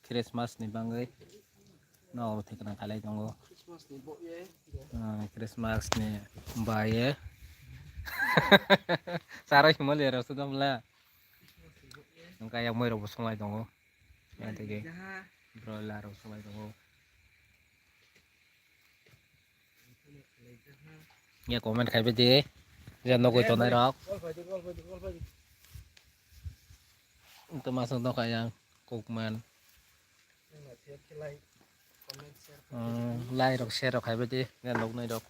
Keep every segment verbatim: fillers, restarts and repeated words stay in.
Christmas ni bangwi no thikna khalai tongo. Ah, Christmas ni baye. Charo himali rok sudamla. Wngkha yang moi rok bo songlai tongo. Ya tege. Broiler rok songlai tongo. Ya comment khai bidi. Ya nogoi tonai rok. Wngkha masuk tongkha yang kokman. Like rok share rok khai bidi. Ya noknai rok.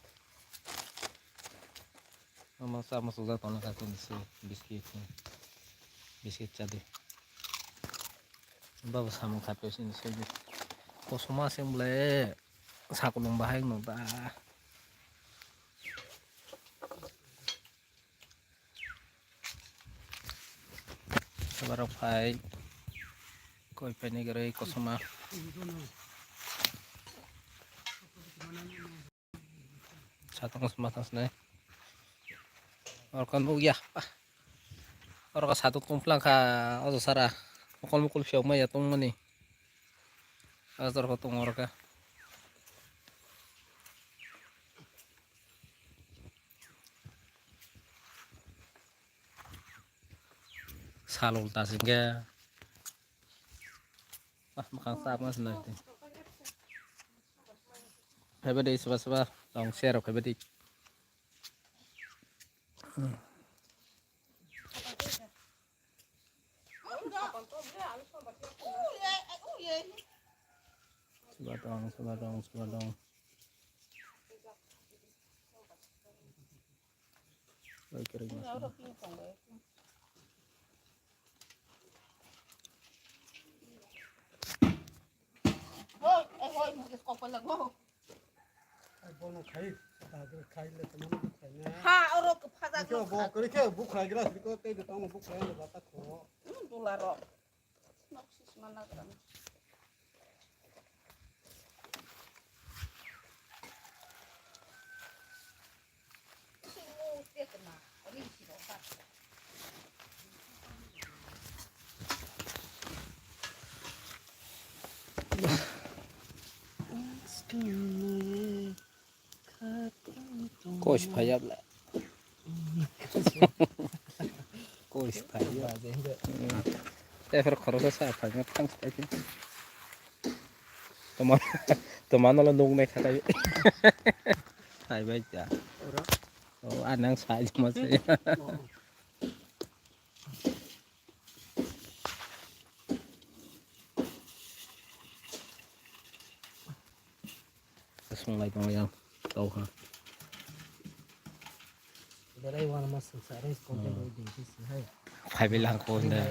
Omo sa masuk jak tongkha biscuit. Biscuit chadi. Babo samung khape sini sini. Kosoma sing ble sakulung bahai nung ta. Sabarok phai koi phaini gari kosoma. Satong sma tang snai. Oro kan buk ya. Oro ka satung tungphlang kha ojo sara. Mokol mokol phiyok maya tongmani. Oro ka tong oro ka. Sal ulta singke. Ah, makhang sap mas na ti. Phaiba de seba seba tong share phaiba de. Seba tong, seba tong, seba tong. Oi, kering mas. Oi, eh, oi, mungkin kok pala go. Ai, bono khai, ta khai le teman khai na. Ha, oro ke phaja. Ke bo kere ke bu khai gra siko te de tong bu khai le bata ko. Hmm, dula ro. Nok sis mana gra. Kosh phayabla. Kosh phayabla. Efer khorosa sa phayabla thang sa. Teman, teman lo nung naikha tai. Hai bai ta. Ora. Oh, anang sai ma se. Oh. Sunglai tong yang tau ha. Berai wan mas sa res konten dei dei si hai. Phai bilang ko ne.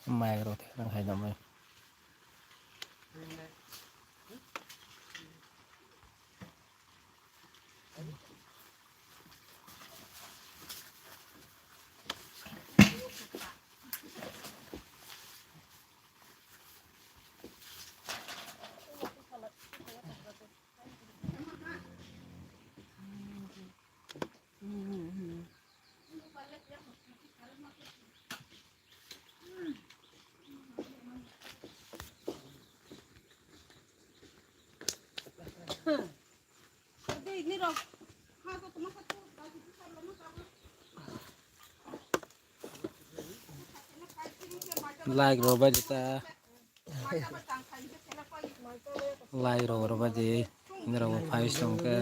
Mai rok thek nang hai namai. Like rok bai di ta. Lai rok rw bai di. Nini rok bo phai song khe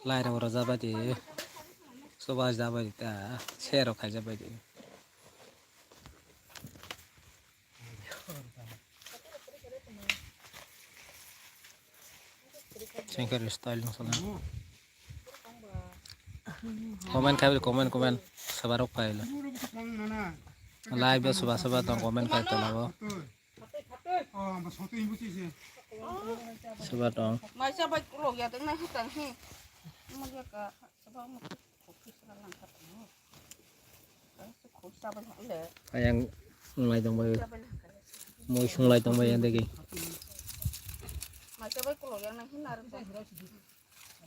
lai rok rwja bai di. Chubaja bai di ta. Share rok khaija bai di. Sengkar style no sala. Comment khai, comment, comment. Sabarok phai la. Live o soba soba tong comment khai tola bo. Soba tong. Maisa bai kulok ya teng nai hutang hi. Mo ya ka soba mo khuk khuk sala lang ka tong. Ka khuk sa ba le. Ayang Sunglai tongbai. Moi sunglai tongbai yang degi.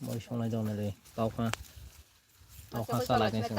Moi sunglai tongbai le. Tokha. Tokha salai tong sung.